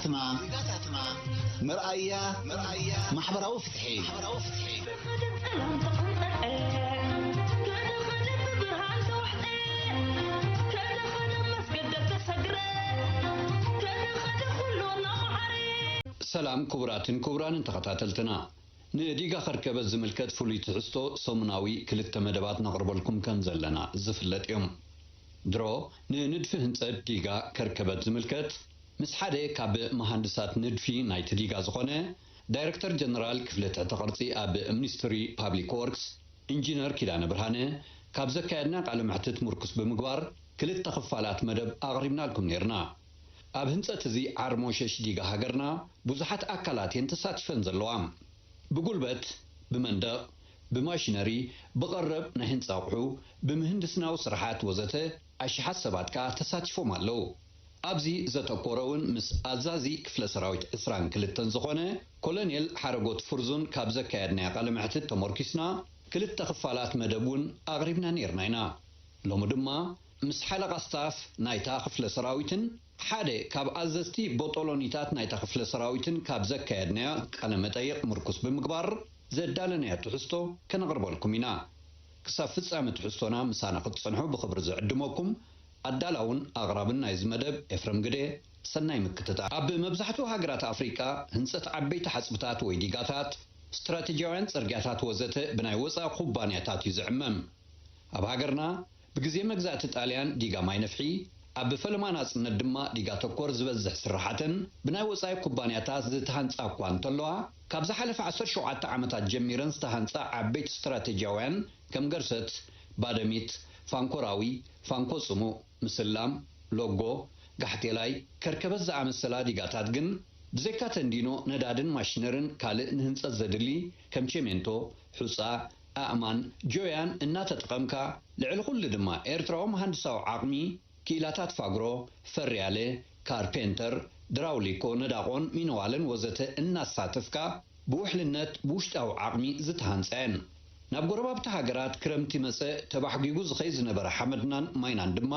ዜጋታትና መርኣያ ማሕበራዊ ፍትሒ። ሰላም ክቡራትን ክቡራንን ተኸታተልትና፣ ንዲጋ ከርከበት ዝምልከት ፍሉይ ትሕዝቶ ሰሙናዊ ክልተ መደባት ነቕርበልኩም ከም ዘለና ዝፍለጥ እዮም። ድሮ ንንድፊ ህንጸት ዲጋ ከርከበት ዝምልከት ምስ ሓደ ካብ መሃንድሳት ንድፊ ናይቲ ዲጋ ዝኾነ ዳይረክተር ጀነራል ክፍሊ ትሕተ ቅርጺ ኣብ ሚኒስትሪ ፓብሊክ ወርክስ ኢንጂነር ኪዳነ ብርሃነ ካብ ዘካየድና ቃለ መሕትት ምርኩስ ብምግባር ክልተ ክፋላት መደብ ኣቕሪብናልኩም ነይርና። ኣብ ህንጸት እዚ ዓርሞሸሽ ዲጋ ሃገርና ብዙሓት ኣካላት እየን ተሳቲፈን ዘለዋ። ብጉልበት፣ ብመንደቕ፣ ብማሽነሪ፣ ብቐረብ ናይ ህንጻ ኣቑሑ፣ ብምህንድስናዊ ስራሓት ወዘተ ኣሽሓት ሰባት ከኣ ተሳቲፎም ኣለዉ። ኣብዚ ዘተኮረ እውን ምስ ኣዛዚ ክፍለ ሰራዊት ዕስራን ክልተን ዝኾነ ኮሎኔል ሓረጎት ፍርዙን ካብ ዘካየድናዮ ቃለ መሕትት ተመርኪስና ክልተ ክፋላት መደብ እውን ኣቕሪብና ነይርና ኢና። ሎሚ ድማ ምስ ሓለቓ ስታፍ ናይታ ክፍለ ሰራዊትን ሓደ ካብ ኣዘዝቲ ቦጦሎኒታት ናይታ ክፍለ ሰራዊትን ካብ ዘካየድናዮ ቃለ መጠይቕ ምርኩስ ብምግባር ዘዳለናዮ ትሕዝቶ ከነቕርበልኩም ኢና። ክሳብ ፍጻመ ትሕዝቶና ምሳና ክትጸንሑ ብኽብሪ ዝዕድመኩም ኣዳላውን ኣቕራብን ናይዚ መደብ ኤፍረም ግደ። ሰናይ ምክትታል። ኣብ መብዛሕትኡ ሃገራት ኣፍሪቃ ህንጸት ዓበይቲ ሓጽብታት ወይ ዲጋታት፣ ስትራቴጂያውያን ጽርግያታት ወዘተ ብናይ ወጻኢ ኩባንያታት እዩ ዝዕመም። ኣብ ሃገርና ብግዜ መግዛእቲ ጣልያን ዲጋ ማይ ነፍሒ፣ ኣብ ፈለማ ናጽነት ድማ ዲጋ ተኮር ዝበዝሕ ስራሓተን ብናይ ወጻኢ ኩባንያታት ዝተሃንጻ እኳ እንተለዋ፣ ካብ ዝሓለፈ ዓሰርተ ሸውዓተ ዓመታት ጀሚረን ዝተሃንጻ ዓበይቲ ስትራቴጂያውያን ከም ገርሰት፣ ባደሚት፣ ፋንኮራዊ፣ ፋንኮ ጽሙእ፣ ምስላም፣ ሎጎ፣ ጋሕቴላይ፣ ከርከበት ዝኣመሰላ ዲጋታት ግን ብዘይካ ተንዲኖ ነዳድን ማሽነርን ካልእ ንህንጸት ዘድሊ ከም ቸሜንቶ፣ ሑጻ፣ ኣእማን፣ ጆያን እናተጠቐምካ፣ ልዕሊ ኩሉ ድማ ኤርትራዊ መሃንድሳዊ ዓቕሚ፣ ክኢላታት ፋግሮ፣ ፈርያለ፣ ካርፔንተር፣ ድራውሊኮ፣ ነዳቖን ሚነዋለን ወዘተ እናሳተፍካ ብውሕልነት ብውሽጣዊ ዓቕሚ ዝተሃንጻ እየን። ናብ ጎረባብቲ ሃገራት ክረምቲ መጸ ተባሕጒጉ ዝኸይድ ዝነበረ ሓመድናን ማይናን ድማ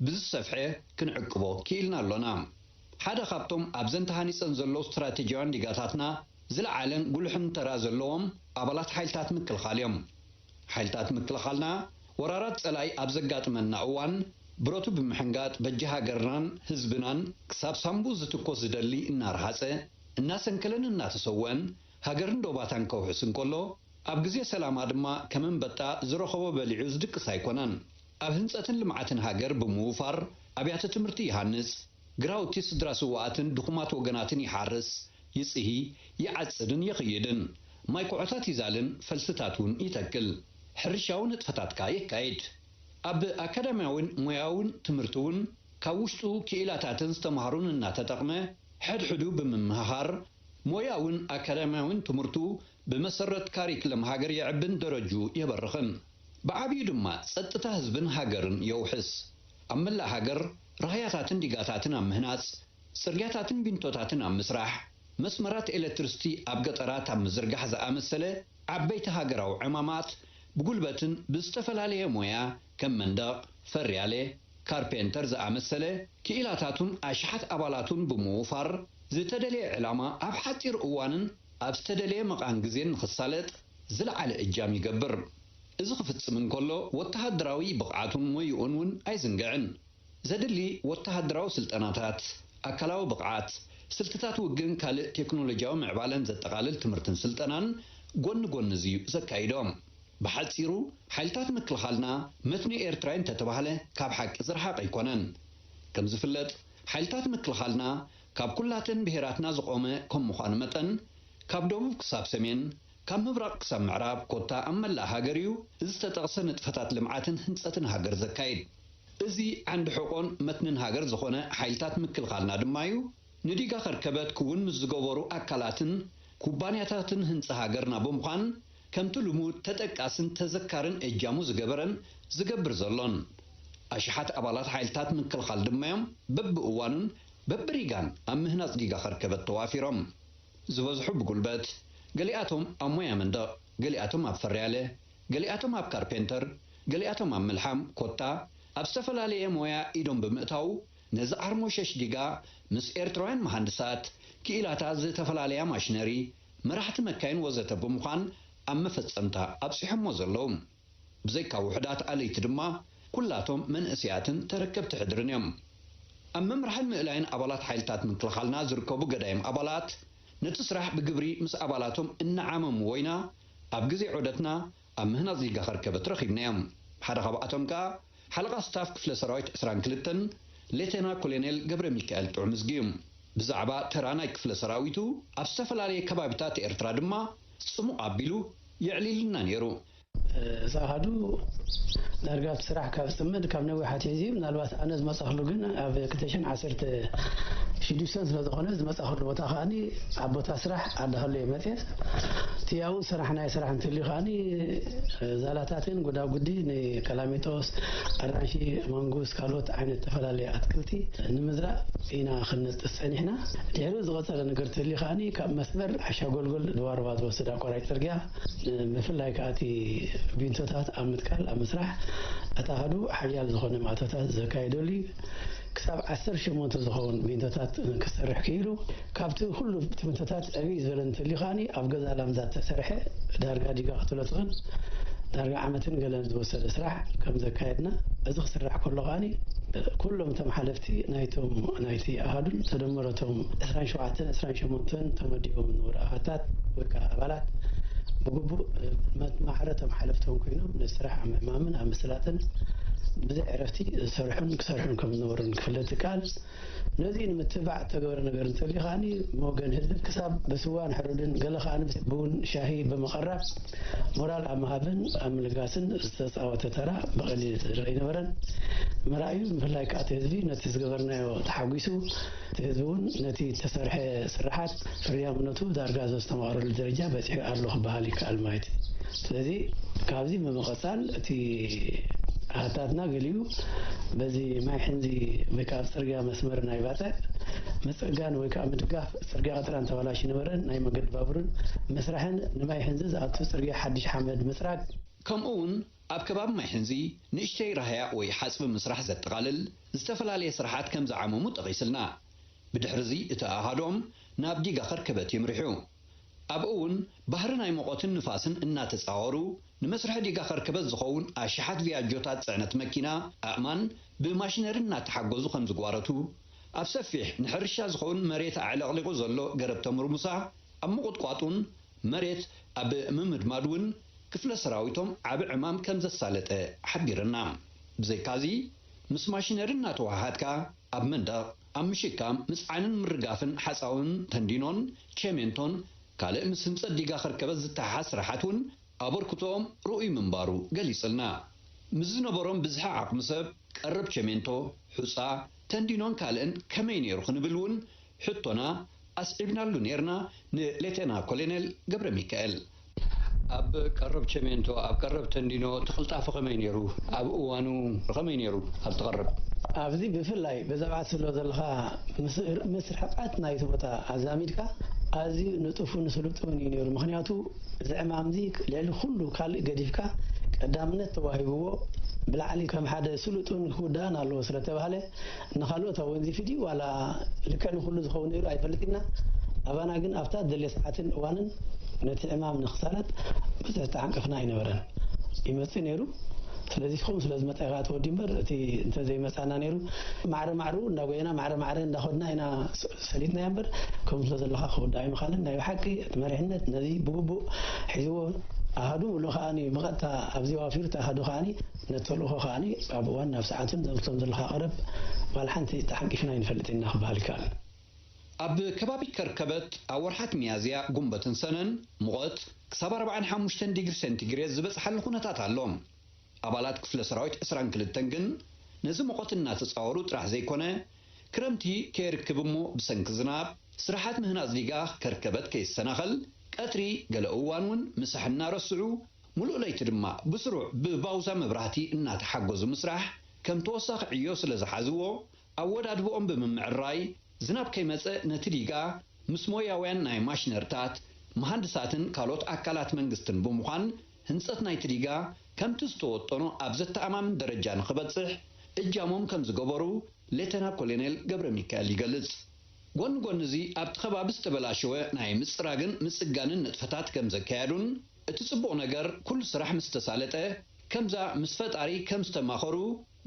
ብዝሰፍሐ ክንዕቅቦ ክኢልና ኣሎና። ሓደ ካብቶም ኣብዘን ተሃኒጸን ዘለዉ ስትራቴጂያውያን ዲጋታትና ዝለዓለን ጉልሕን ተራ ዘለዎም ኣባላት ሓይልታት ምክልኻል እዮም። ሓይልታት ምክልኻልና ወራራት ጸላኢ ኣብ ዘጋጥመና እዋን ብረቱ ብምሕንጋጥ በጃ ሃገርናን ህዝብናን ክሳብ ሳንቡእ ዝትኮስ ዝደሊ እናረሃጸ፣ እናሰንከለን እናተሰወአን ሃገርን ዶባታን ከውሕስ እንከሎ፣ ኣብ ግዜ ሰላማ ድማ ከም ኣንበጣ ዝረኸቦ በሊዑ ዝድቅስ ኣይኮነን። ኣብ ህንጸትን ልምዓትን ሃገር ብምውፋር ኣብያተ ትምህርቲ ይሃንጽ፣ ግራውቲ ስድራ ስውኣትን ድኹማት ወገናትን ይሓርስ፣ ይጽሂ፣ ይዓጽድን ይኽይድን። ማይ ኩዖታት ይዛልን ፈልስታት እውን ይተክል። ሕርሻዊ ንጥፈታት ከኣ የካይድ። ኣብ ኣካዳምያዊን ሞያውን ትምህርቲ እውን ካብ ውሽጡ ክኢላታትን ዝተማህሩን እናተጠቕመ፣ ሕድሕዱ ብምምሃሃር፣ ሞያውን ኣካዳምያውን ትምህርቱ ብመሰረት ካሪክለም ሃገር የዕብን ደረጅኡ የበርኽን። ብዓብዩ ድማ ጸጥታ ህዝብን ሃገርን የውሕስ። ኣብ መላእ ሃገር ራህያታትን ዲጋታትን ኣብ ምህናጽ፣ ጽርግያታትን ቢንቶታትን ኣብ ምስራሕ፣ መስመራት ኤለክትሪስቲ ኣብ ገጠራት ኣብ ምዝርጋሕ ዝኣመሰለ ዓበይቲ ሃገራዊ ዕማማት ብጉልበትን ብዝተፈላለየ ሞያ ከም መንደቕ፣ ፈርያለ፣ ካርፔንተር ዝኣመሰለ ክኢላታቱን ኣሽሓት ኣባላቱን ብምውፋር፣ ዝተደልየ ዕላማ ኣብ ሓጺር እዋንን ኣብ ዝተደልየ መቓን ግዜን ንኽሳለጥ ዝለዓለ እጃም ይገብር። እዚ ክፍጽም እንከሎ፣ ወተሃደራዊ ብቕዓቱን ሞይኡን እውን ኣይዝንግዕን። ዘድሊ ወተሃደራዊ ስልጠናታት፣ ኣካላዊ ብቕዓት፣ ስልትታት ውግእን ካልእ ቴክኖሎጂያዊ ምዕባለን ዘጠቓልል ትምህርትን ስልጠናን ጎኒ ጎኒ እዚ እዩ ዘካይዶም። ብሓጺሩ፣ ሓይልታት ምክልኻልና መትኒ ኤርትራ እንተተባህለ ካብ ሓቂ ዝረሓቐ ኣይኮነን። ከም ዝፍለጥ፣ ሓይልታት ምክልኻልና ካብ ኩላተን ብሄራትና ዝቖመ ከም ምዃኑ መጠን፣ ካብ ደቡብ ክሳብ ሰሜን፣ ካብ ምብራቕ ክሳብ ምዕራብ፣ ኮታ ኣብ መላእ ሃገር እዩ ዝተጠቕሰ ንጥፈታት ልምዓትን ህንጸትን ሃገር ዘካይድ። እዚ ዓንዲ ሕቖን መትንን ሃገር ዝኾነ ሓይልታት ምክልኻልና ድማ እዩ፣ ንዲጋ ከርከበት ክውን ምስ ዝገበሩ ኣካላትን ኩባንያታትን ህንጻ ሃገርና ብምዃን፣ ከምቲ ልሙድ ተጠቃስን ተዘካርን እጃሙ ዝገበረን ዝገብር ዘሎን። ኣሽሓት ኣባላት ሓይልታት ምክልኻል ድማ እዮም በብእዋኑን በብሪጋን ኣብ ምህናጽ ዲጋ ከርከበት ተዋፊሮም። ዝበዝሑ ብጉልበት፣ ገሊኣቶም ኣብ ሞያ መንደቕ፣ ገሊኣቶም ኣብ ፈርያለ፣ ገሊኣቶም ኣብ ካርፔንተር፣ ገሊኣቶም ኣብ ምልሓም፣ ኮታ ኣብ ዝተፈላለየ ሞያ ኢዶም ብምእታው፣ ነዚ ዓርሞሸሽ ዲጋ ምስ ኤርትራውያን መሃንድሳት፣ ክኢላታት ዝተፈላለያ ማሽነሪ፣ መራሕቲ መካይን ወዘተ ብምዃን ኣብ መፈጸምታ ኣብጺሖሞ ዘለዉ። ብዘይካ ውሑዳት ኣለይቲ ድማ፣ ኩላቶም መንእሰያትን ተረከብቲ ሕድርን እዮም። ኣብ ምምራሕን ምእላይን ኣባላት ሓይልታት ምክልኻልና ዝርከቡ ገዳይም ኣባላት፣ ነቲ ስራሕ ብግብሪ ምስ ኣባላቶም እናዓመምዎ ኢና ኣብ ግዜ ዑደትና ኣብ ምህናጽ ዲጋ ከርከበት ረኺብናዮም። ሓደ ካብኣቶም ከኣ ሓለቓ ስታፍ ክፍለ ሰራዊት ዕስራን ክልተን ሌተና ኮሎኔል ገብረ ሚካኤል ጥዑምዝጊ እዩ። ብዛዕባ ተራ ናይ ክፍለ ሰራዊቱ ኣብ ዝተፈላለየ ከባቢታት ኤርትራ ድማ ጽሙቕ ኣቢሉ የዕሊልና ነይሩ። እዚ ኣሃዱ ዳርጋ ኣብቲ ስራሕ ካብ ዝጥምድ ካብ ነዊሕ ኣትሒዙ እዩ። ምናልባት ኣነ ዝመጻኽሉ ግን ኣብ ክልተ ሽሕን ዓሰርተ ሽዱሽተን ስለ ዝኾነ፣ ዝመጻኽሉ ቦታ ከኣኒ ኣብ ቦታ ስራሕ ኣዳኸሉ እየ መጽየ። እቲ ኣብኡ ዝሰራሕናዮ ስራሕ እንትህልዩ ከኣኒ ዛላታትን ጎዳጉዲ ንቀላሚጦስ፣ ኣራንሺ፣ ማንጉስ፣ ካልኦት ዓይነት ዝተፈላለዩ ኣትክልቲ ንምዝራእ ኢና ክንነጥፍ ጸኒሕና። ድሕሪ ዝቐጸለ ነገር ትህሊ ከኣኒ ካብ መስመር ዓሻ ጎልጎል ድባርባ ዝወስድ ኣቋራጭ ጽርግያ፣ ብፍላይ ከኣ እቲ ቢንቶታት ኣብ ምትካል ኣብ ምስራሕ እቲ ኣሃዱ ሓያል ዝኾነ ማእቶታት ዘካየደሉ እዩ። ክሳብ ዓሰርተ ሸሞንተ ዝኸውን ቢንቶታት ክሰርሕ ክኢሉ፣ ካብቲ ኩሉ ትምህርትታት ዕብይ ዝበለ እንትህልዩ ከኣኒ ኣብ ገዛ ላምዛ እተሰርሐ ዳርጋ ዲጋ ክትብሎ ትኽእል ዳርጋ ዓመትን ገለን ዝወሰደ ስራሕ ከም ዘካየድና፣ እዚ ክስራሕ ከሎ ከኣኒ ኩሎም እቶም ሓለፍቲ ናይቶም ናይቲ ኣሃዱን ተደመረቶም ዕስራን ሸውዓተን ዕስራን ሸሞንተን ተመዲቦም ዝነበሩ ኣሃታት ወይ ከዓ ኣባላት ብግቡእ ማዕረቶም ሓለፍቶም ኮይኖም ነቲ ስራሕ ኣብ ምዕማምን ኣብ ምስላጥን ብዘይ ዕረፍቲ ዝሰርሑን ክሰርሑን ከም ዝነበሩን ክፍለጥ ይከኣል። ነዚ ንምትባዕ እተገበረ ነገር እንተልዩ ከኣኒ ብወገን ህዝቢ ክሳብ ብስዋን ሕሩድን ገለ ከኣ ብቡን ሻሂ ብምቕራብ ሞራል ኣብ ምሃብን ኣብ ምልጋስን ዝተፃወተ ተራ ብቐሊል ዝተደረ ኣይነበረን። መራእዩ ብፍላይ ከኣ እቲ ህዝቢ ነቲ ዝገበርናዮ ተሓጒሱ እቲ ህዝቢ እውን ነቲ ዝተሰርሐ ስራሓት ፍርያምነቱ ዳርጋ ዘስተማቕረሉ ደረጃ በፂሑ ኣሎ ክበሃል ይከኣል ማለት እዩ። ስለዚ ካብዚ ብምቕፃል እቲ ኣሃታትና ገሊኡ በዚ ማይ ሕንዚ ወይ ከዓ ኣብ ፅርግያ መስመር ናይ ባፅዕ ምፅርጋን ወይ ከዓ ምድጋፍ ፅርግያ ቀጥራን ተባላሽ ነበረ ናይ መገዲ ባቡርን ምስራሕን ንማይ ሕንዚ ዝኣቱ ፅርግያ ሓድሽ ሓመድ ምፅራግ ከምኡ እውን ኣብ ከባቢ ማይ ሕንዚ ንእሽተይ ራህያ ወይ ሓፅቢ ምስራሕ ዘጠቓልል ዝተፈላለየ ስራሓት ከም ዝዓመሙ ጠቒስልና። ብድሕርዚ እቲ ኣሃዶም ናብ ዲጋ ኸርከበት ይምርሑ። ኣብኡ እውን ባህሪ ናይ ሙቐትን ንፋስን እናተፃወሩ ንመስርሒ ዲጋ ኸርከበት ዝኸውን ኣሽሓት ቪያጆታት ፅዕነት መኪና ኣእማን ብማሽነሪ እናተሓገዙ ከም ዝጓረቱ፣ ኣብ ሰፊሕ ንሕርሻ ዝኸውን መሬት ኣዕለቕሊቑ ዘሎ ገረብ ተምርሙሳ ኣብ ምቑጥቋጡን መሬት ኣብ ምምድማድ እውን ክፍለ ሰራዊቶም ዓቢ ዕማም ከም ዘሳለጠ ሓቢርና። ብዘይካዚ ምስ ማሽነሪ እናተወሃሃድካ ኣብ መንደቕ፣ ኣብ ምሽካም፣ ምጽዓንን ምርጋፍን ሓጻውን ተንዲኖን ቸሜንቶን ካልእ ምስ ህንጸት ዲጋ ከርከበት ዝተሓሓዝ ስራሓት እውን ኣበርክቶኦም ርኡይ ምንባሩ ገሊጽልና። ምስ ዝነበሮም ብዝሒ ዓቕሚ ሰብ ቀረብ ቸሜንቶ፣ ሑጻ፣ ተንዲኖን ካልእን ከመይ ነይሩ ክንብል እውን ሕቶና ኣስዒብናሉ ነይርና ንሌተና ኮሎኔል ገብረ ሚካኤል። ኣብ ቀረብ ቸሜንቶ፣ ኣብ ቀረብ ተንዲኖ እቲ ቅልጣፈ ከመይ ነይሩ? ኣብ እዋኑ ከመይ ነይሩ ኣብቲ ቀረብ? ኣብዚ ብፍላይ ብዛዕባ ትብሎ ዘለኻ ምስ ርሕቐት ናይቲ ቦታ ኣዛሚድካ ኣዝዩ ንጡፍን ስሉጥን እዩ ነይሩ። ምኽንያቱ እዚ ዕማምዚ ልዕሊ ኩሉ ካልእ ገዲፍካ ቀዳምነት ተዋሂብዎ ብላዕሊ ከም ሓደ ስሉጥን ክውዳእን ኣለዎ ስለተባህለ ንኻልኦት ኣወንዚፉ ድዩ ዋላ ልክዕ ንኹሉ ዝኸውን ነይሩ ኣይፈልጥን ኢና። ኣባና ግን ኣብታ ደልየ ሰዓትን እዋንን ነቲ ዕማም ንኽሳለጥ ብዙሕ ዝተዓንቀፍና ኣይነበረን። ይመጽእ ነይሩ። ስለዚ ከምኡ ስለ ዝመጸ ኢኻ ትወዲ እምበር እቲ እንተዘይመጻና ነይሩ ማዕረ ማዕሩ እንዳጎየና ማዕረ ማዕረ እንዳኸድና ኢና ሰሊጥናዮ እምበር ከምኡ ስለ ዘለኻ ክውዳእ ኣይምኻልን። ናይ ብሓቂ እቲ መሪሕነት ነዚ ብግቡእ ሒዝዎ ኣሃዱ ምሉእ ከኣ ብቐጥታ ኣብዚ ዋፊሩ እቲ ኣሃዱ ከኣ ነቲ ተልእኾ ከኣ ኣብ እዋን ናብ ሰዓቱን ዘምቶም ዘለካ ቀረብ ዋላ ሓንቲ ተሓንቂፍና ኣይንፈልጥን ኢና ክበሃል ይከኣል። ኣብ ከባቢ ከርከበት ኣብ ወርሓት ሚያዝያ፣ ጉንበትን ሰነን ሙቐት ክሳብ ኣርባዓን ሓሙሽተን ዲግሪ ሴንቲግሬድ ዝበጽሓሉ ኩነታት ኣሎ። ኣባላት ክፍለ ሰራዊት ዕስራን ክልተን ግን ነዚ ሙቐት እናተጻወሩ ጥራሕ ዘይኮነ ክረምቲ ከየርክብ እሞ ብሰንኪ ዝናብ ስራሓት ምህናጽ ዲጋ ከርከበት ከይሰናኸል ቀትሪ ገለ እዋን እውን ምሳሕ እናረስዑ ምሉእ ለይቲ ድማ ብስሩዕ ብባውዛ መብራህቲ እናተሓገዙ ምስራሕ ከም ተወሳኺ ዕዮ ስለ ዝሓዝዎ ኣወዳድብኦም ብምምዕርራይ ዝናብ ከይመጸ ነቲ ዲጋ ምስ ሞያውያን ናይ ማሽነርታት፣ መሃንድሳትን ካልኦት ኣካላት መንግስትን ብምዃን ህንጸት ናይቲ ዲጋ ከምቲ ዝተወጠኖ ኣብ ዘተኣማምን ደረጃ ንኽበጽሕ እጃሞም ከም ዝገበሩ ሌተና ኮሎኔል ገብረ ሚካኤል ይገልጽ። ጎኒ ጎኒ እዚ ኣብቲ ከባቢ ዝተበላሸወ ናይ ምጽራግን ምጽጋንን ንጥፈታት ከም ዘካየዱን እቲ ጽቡቕ ነገር ኩሉ ስራሕ ምስ ተሳለጠ ከምዛ ምስ ፈጣሪ ከም ዝተማኸሩ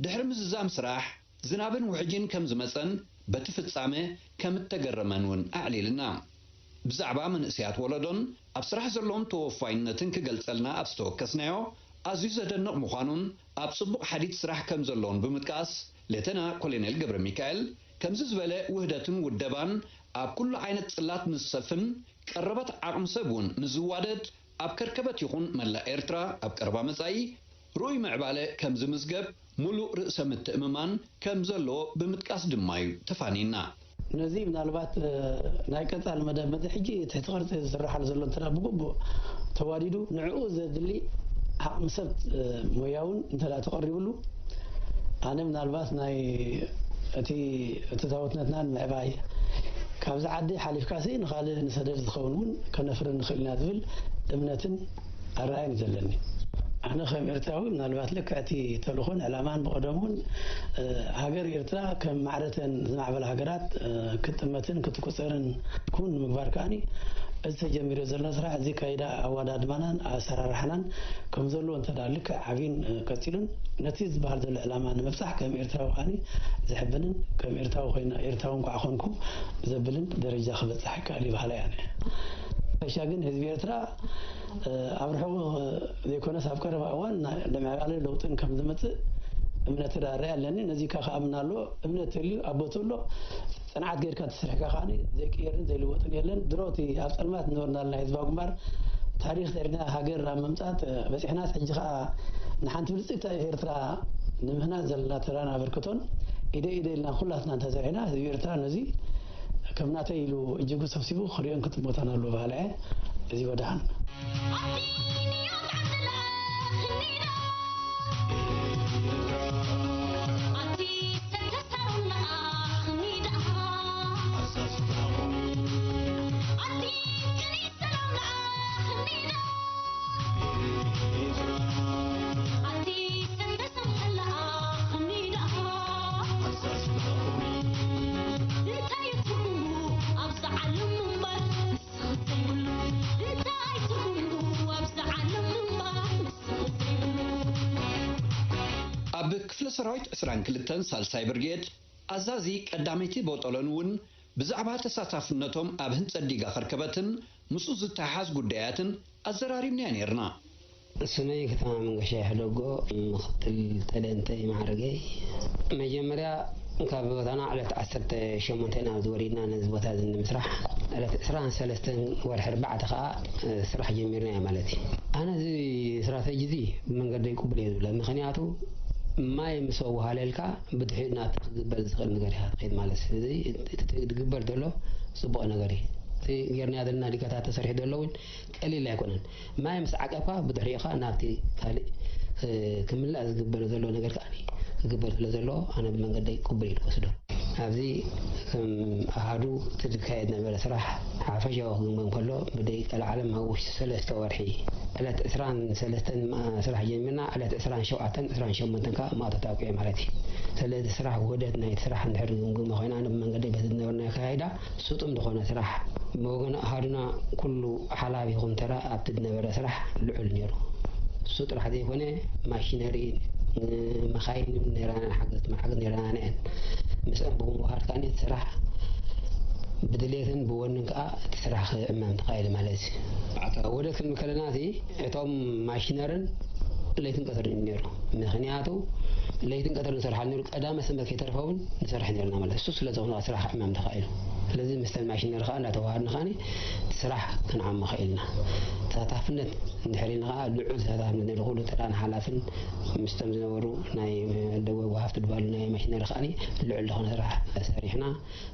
ድሕሪ ምዝዛም ስራሕ ዝናብን ውሕጅን ከም ዝመጸን በቲ ፍጻመ ከም እተገረመን እውን ኣዕሊልና። ብዛዕባ መንእሰያት ወለዶን ኣብ ስራሕ ዘለዎም ተወፋይነትን ክገልጸልና ኣብ ዝተወከስናዮ ኣዝዩ ዘደንቕ ምዃኑን ኣብ ጽቡቕ ሓዲት ስራሕ ከም ዘለውን ብምጥቃስ ሌተና ኮሎኔል ገብረ ሚካኤል ከምዚ ዝበለ ውህደትን ውደባን ኣብ ኩሉ ዓይነት ጽላት ምስ ዝሰፍን ቀረበት ዓቕሚ ሰብ እውን ምስ ዝዋደድ ኣብ ከርከበት ይኹን መላእ ኤርትራ ኣብ ቀረባ መጻኢ ርኡይ ምዕባለ ከም ዝምዝገብ ምሉእ ርእሰ ምትእምማን ከም ዘለዎ ብምጥቃስ ድማ እዩ ተፋኒና። ነዚ ምናልባት ናይ ቀጻሊ መደብ መዚ ሕጂ ትሕቲ ቅርጺ ዝስራሓሉ ዘሎ እንተ ብግቡእ ተዋዲዱ ንዕኡ ዘድሊ ዓቕሚ ሰብ ሞያውን እንተ ተቐሪብሉ ኣነ ምናልባት ናይ እቲ እቲ ታወትነትናን ምዕባይ ካብዚ ዓዲ ሓሊፍካሲ ንኻልእ ንሰደድ ዝኸውን እውን ከነፍሪ ንኽእል ኢና ዝብል እምነትን ኣረኣእያን እዩ ዘለኒ። ኣነ ከም ኤርትራዊ ምናልባት ልክዕ እቲ ተልእኾን ዕላማን ብቐደሙን ሃገር ኤርትራ ከም ማዕረተን ዝማዕበላ ሃገራት ክትጥመትን ክትቁጸርን ክውን ንምግባር ከኣኒ እዚ ተጀሚሩ ዘሎ ስራሕ እዚ ካይዳ ኣዋዳድባናን ኣሰራርሓናን ከም ዘለዎ እንተ ልክዕ ዓብዩን ቀጺሉን ነቲ ዝበሃል ዘሎ ዕላማ ንምብጻሕ ከም ኤርትራዊ ከኣኒ ዘሕብንን ከም ኤርትራዊ ኮይና ኤርትራዊ እንኳዕ ኮንኩ ዘብልን ደረጃ ክበጽሕ ይከኣል ይበሃል እያ። ሓፈሻ ግን ህዝቢ ኤርትራ ኣብ ርሑቕ ዘይኮነስ ኣብ ቀረባ እዋን ናይ ምዕባለ ለውጥን ከም ዝመጽእ እምነት ዳርያ ኣለኒ። ነዚ ከኣ ክኣምን ኣለዎ። እምነት ተልዩ ኣብ ቦትኡ ኣሎ። ጽንዓት ጌርካ ትስርሕካ ከኣ ዘይቅየርን ዘይልወጥን የለን። ድሮ እቲ ኣብ ጸልማት ዝነበርናልና ህዝባዊ ግንባር ታሪኽ ሰሪሕና ሃገር ናብ ምምጻእ በጺሕናስ ሕጂ ከኣ ንሓንቲ ብልጽግቲ ኤርትራ ንምህናጽ ዘለና ተራን ኣበርክቶን ኢደ ኢደ ኢልና ኩላትና እንተዘርዒና ህዝቢ ኤርትራ ነዚ ከም ናተይ ኢሉ እጅጉ ሰብሲቡ ክሪኦን ክጥምቶን ኣለዎ በሃሊ እየ። እዚ ወደሓን። ኣብ ክፍለ ሰራዊት ዕስራን ክልተን ሳልሳይ ብርጌድ ኣዛዚ ቀዳመይቲ ቦጦሎን እውን ብዛዕባ ተሳታፍነቶም ኣብ ህንጸት ዲጋ ከርከበትን ምስኡ ዝተሓሓዝ ጉዳያትን ኣዘራሪብናዮ ነይርና። ስመይ ከተማ መንገሻ ይሕደጎ፣ ምኽትል ተለንተ ማዕረገይ። መጀመርያ ካብ ቦታና ዕለት ዓሰርተ ሸሞንተ ኢና ዝወሪድና ነዚ ቦታ እዚ ንምስራሕ። ዕለት ዕስራን ሰለስተን ወርሒ ኣርባዕተ ከኣ ስራሕ ጀሚርና እያ ማለት እዩ። ኣነ እዚ ስትራተጂ እዚ ብመንገደይ ቅቡል እየ ዝብለ። ምኽንያቱ ማይ ምስ ኣወሃለልካ ብድሕሪኡ ናብቲ ክግበር ዝኽእል ነገር ኢኻ ትኸይድ ማለት እዩ። እዚ እቲ ዝግበር ዘሎ ጽቡቕ ነገር እዩ። እቲ ጌርናዮ ዘለና ዲጋታት ተሰሪሑ ዘሎ እውን ቀሊል ኣይኮነን። ማይ ምስ ዓቀብካ ብድሕሪኡ ኸኣ ናብቲ ካልእ ክምላእ ዝግበር ዘሎ ነገር ከኣ ክግበር ስለ ዘለዎ ኣነ ብመንገደይ ቅቡል እዩ ዝወስዶ። ኣብዚ ከም ኣሃዱ እቲ ዝካየድ ነበረ ስራሕ ሓፈሻዊ ክግምገም ከሎ ብደይ ቀልዓለም ኣብ ውሽጢ ሰለስተ ወርሒ ዕለት ዕስራን ሰለስተን ስራሕ ጀሚርና ዕለት ዕስራን ሸውዓተን ዕስራን ሸሞንተን ከዓ ማእቶት ኣብቂዑ ማለት እዩ። ስለዚ ስራሕ ውህደት ናይቲ ስራሕ እንድሕር ግምግሞ ኮይና ኣነ ብመንገደይ በቲ ዝነበርና ኣካያይዳ ስጡም ዝኾነ ስራሕ ብወገን ኣሃዱና ኩሉ ሓላፊ ይኹን ተራ ኣብቲ ዝነበረ ስራሕ ልዑል ነይሩ። እሱ ጥራሕ ዘይኮነ ማሽነሪ መኻይን ነይራና ሓገዝቲ መሓገዝ ነይራና ነአን ምስአን ብምውሃድ ከኣ እቲ ስራሕ ብድሌትን ብወንን ከኣ እቲ ስራሕ ክዕመም ተኻኢሉ ማለት እዩ። ወደ ክንከለና እቲ እቶም ማሽነርን ለይትን ቀትርን እዩ ነይሩ። ምኽንያቱ ለይትን ቀትርን ንሰርሓሉ ነይሩ። ቀዳመ ሰንበት ከይተርፈ እውን ንሰርሕ ነርና ማለት እሱ ስለ ዝኾነ ስራሕ ክዕመም ተኻኢሉ። ስለዚ ምስተን ማሽነሪ ከዓ እንዳተዋሃድና ከዓ ስራሕ ክንዓሞ ኽኢልና። ተሳታፍነት እንድሕር ኢልና ከዓ ልዑል ተሳታፍነት ነይሩ። ኩሉ ተራን ሓላፍን ምስቶም ዝነበሩ ናይ ደወ ወሃብቲ ድባሉ ናይ ማሽነሪ ከዓ ልዑል ዝኾነ ስራሕ ሰሪሕና።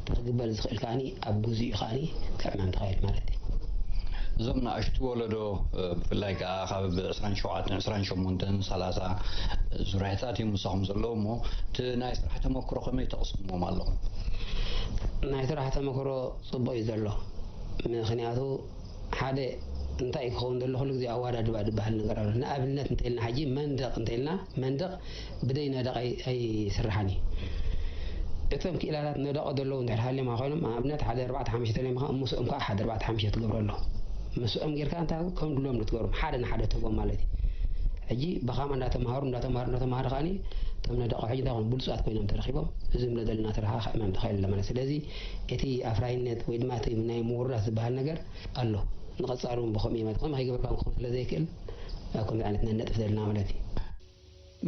ተክግበር ዝኽእል ከዓኒ ኣብ ግዜኡ ከዓኒ ክዕመም ትኽእል ማለት እዩ። እዞም ንኣሽቱ ወለዶ ብፍላይ ከዓ ካብ ዕስራን ሸውዓተን ዕስራን ሸሞንተን ሰላሳ ዙርያታት እዮም ምሳኹም ዘለዉ እሞ እቲ ናይ ስራሕ ተመክሮ ከመይ ተቕስምዎም ኣለኹም? ናይ ስራሕ ተመክሮ ፅቡቅ እዩ ዘሎ። ምክንያቱ ሓደ እንታይ ክኸውን ዘሎ ኩሉ ግዜ ኣዋዳድባ ዝበሃል ነገር ኣሎ። ንኣብነት እንተልና ሕጂ መንደቅ እንተልና መንደቅ ብደይ ነደቕ ኣይስራሕን እዩ። እቶም ክኢላታት ነደቐ ዘለዉ እንድሕር ሃልዮም ኮይኖም ኣብነት ሓደ ኣርባዕተ ሓሙሽተ ተለሚኻ ምስኦም ከዓ ሓደ ኣርባዕተ ሓሙሽተ ትገብረሎም። ምስኦም ጌርካ እንታይ ከም ድሎም ንትገብሮም ሓደ ንሓደ ትህቦም ማለት እዩ። ሕጂ ብኻማ እንዳተምሃሩ እንዳተምሃሩ እንዳተምሃሩ ከዓኒ እቶም ነደቐ ሕጂ እንታይ ኮኑ ብሉፃት ኮይኖም ተረኺቦም እዚ ንብሎ ዘለና ስራሓ ክዕመም ተኽእል ኣለማለት። ስለዚ እቲ ኣፍራይነት ወይ ድማ እቲ ናይ ምውራስ ዝበሃል ነገር ኣሎ። ንቐፃሉ እውን ብኸምኡ ይመት ኮም ከይገበርካ ክኾን ስለ ዘይክእል ኣብ ከምዚ ዓይነት ነነጥፍ ዘለና ማለት እዩ።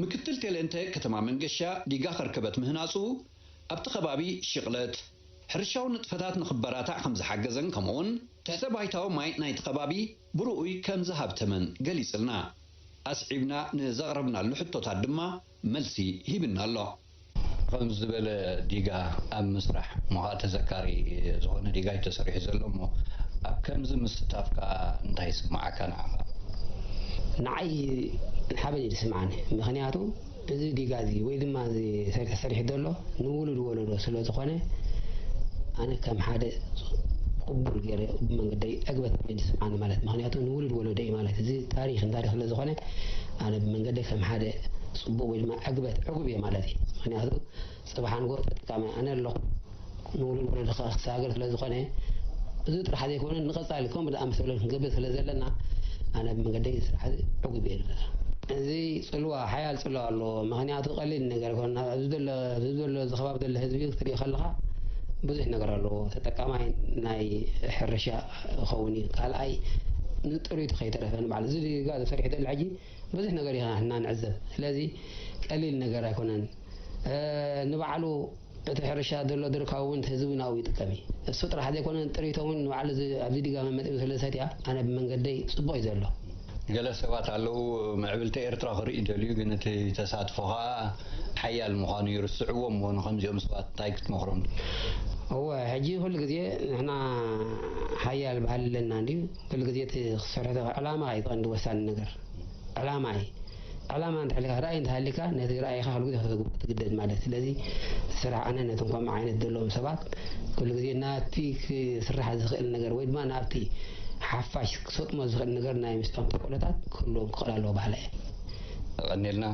ምክትል ቴሌንተ ከተማ መንገሻ ዲጋ ከርከበት ምህናፁ ኣብቲ ከባቢ ሽቕለት ሕርሻዊ ንጥፈታት ንኽበራታዕ ከም ዝሓገዘን ከምኡውን ትሕተ ባይታዊ ማይ ናይቲ ከባቢ ብርኡይ ከም ዝሃብተመን ገሊጽልና። ኣስዒብና ንዘቕረብናሉ ሕቶታት ድማ መልሲ ሂብና ኣሎ። ከም ዝበለ ዲጋ ኣብ ምስራሕ ምዃ ተዘካሪ ዝኾነ ዲጋ እዩ ተሰሪሑ ዘሎ እሞ ኣብ ከምዚ ምስታፍካ እንታይ ይስምዓካ ንዓኻ? ንዓይ ሓበን እዩ ዝስምዓኒ። ምኽንያቱ እዚ ዲጋ እዚ ወይ ድማ እዚ ሰሪ ተሰሪሑ ዘሎ ንውሉድ ወለዶ ስለ ዝኾነ ኣነ ከም ሓደ ቅቡል ገይረ ብመንገደይ ዕግበት እዩ ዝስምዓኒ ማለት ምክንያቱ ንውሉድ ወለዶ እዩ ማለት እዚ ታሪኽ ታሪኽ ስለ ዝኾነ ኣነ ብመንገደይ ከም ሓደ ፅቡቅ ወይ ድማ ዕግበት ዕጉብ እየ ማለት እዩ ምክንያቱ ፅባሕ ንጎ ተጠቃሚ ኣነ ኣለኹ ንውሉድ ወለዶ ከዓ ክሰጋገር ስለ ዝኾነ እዚ ጥራሕ ዘይኮነ ንቐፃሊ ከምኡ ዝኣመሰለ ክንገብር ስለ ዘለና ኣነ ብመንገደይ ስራሕ ዕጉብ እየ ዝብል። እዚ ፅልዋ ሓያል ፅልዋ ኣለዎ ምክንያቱ ቀሊል ነገር ኮነ ኣብዚ ዘሎ ኣብዚ ዘሎ እዚ ከባቢ ዘሎ ህዝቢ ክትሪኦ ከለካ ብዙሕ ነገር ኣለዎ ተጠቃማይ ናይ ሕርሻ ክኸውን እዩ ካልኣይ ንጥሪቱ ከይተረፈ ንባዕሉ እዚ ዲጋ ተሰሪሑ ዘሎ ሕጂ ብዙሕ ነገር ኢና ንዕዘብ ስለዚ ቀሊል ነገር ኣይኮነን ንባዕሉ እቲ ሕርሻ ዘሎ ድርካቡ እውን ህዝቢ ናብኡ ይጥቀም እዩ። እሱ ጥራሕ ዘይኮነ ጥሪቶም እውን ንባዕሉ እዚ- ኣብዚ ዲጋ መመፂኡ ስለ ዝሰትያ ኣነ ብመንገደይ ፅቡቅ እዩ ዘሎ። ገለ ሰባት ኣለዉ ምዕብልቲ ኤርትራ ክርኢ ይደልዩ ግን እቲ ተሳትፎ ከዓ ሓያል ምዃኑ ይርስዕዎ እሞ ንከምዚኦም ሰባት እንታይ ክትመኽሮም? እወ ሕጂ ኩሉ ግዜ ንሕና ሓያል ባህሊ ኣለና እንድዩ ኩሉ ግዜ እቲ ክሰርሖ ዕላማ እዩ ቀንዲ ወሳኒ ነገር። ዕላማ እዩ። ዕላማ እንተሃልካ ራእይ እንተሃልካ ነቲ ራእይካ ኩሉ ግዜ ከተተግብሮ ትግደድ ማለት እዩ። ስለዚ ስራሕ ኣነ ነቶም ከምኡ ዓይነት ዘለዎም ሰባት ኩሉ ግዜ ናብቲ ክስራሕ ዝኽእል ነገር ወይ ድማ ናብቲ ሓፋሽ ክሰጥሞ ዝኽእል ነገር ናይ ምስጣም ተኽእሎታት ክህልዎም ክኽእል ኣለዎ በሃላይ እየ። የቐንየልና።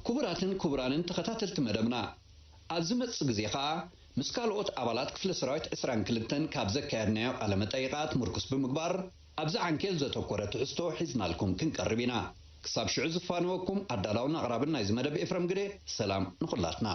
ክቡራትን ክቡራንን ተኸታተልቲ መደብና፣ ኣብ ዝመጽእ ግዜ ከኣ ምስ ካልኦት ኣባላት ክፍለ ሰራዊት ዕስራን ክልተን ካብ ዘካየድናዮ ቃለ መጠይቓት ምርኩስ ብምግባር፣ ኣብዚ ዓንኬል ዘተኮረ ትሕዝቶ ሒዝናልኩም ክንቀርብ ኢና። ክሳብ ሽዑ ዝፋነወኩም ኣዳላውን ኣቕራብን ናይዚ መደብ ኤፍረም ግደ፣ ሰላም ንኹላትና።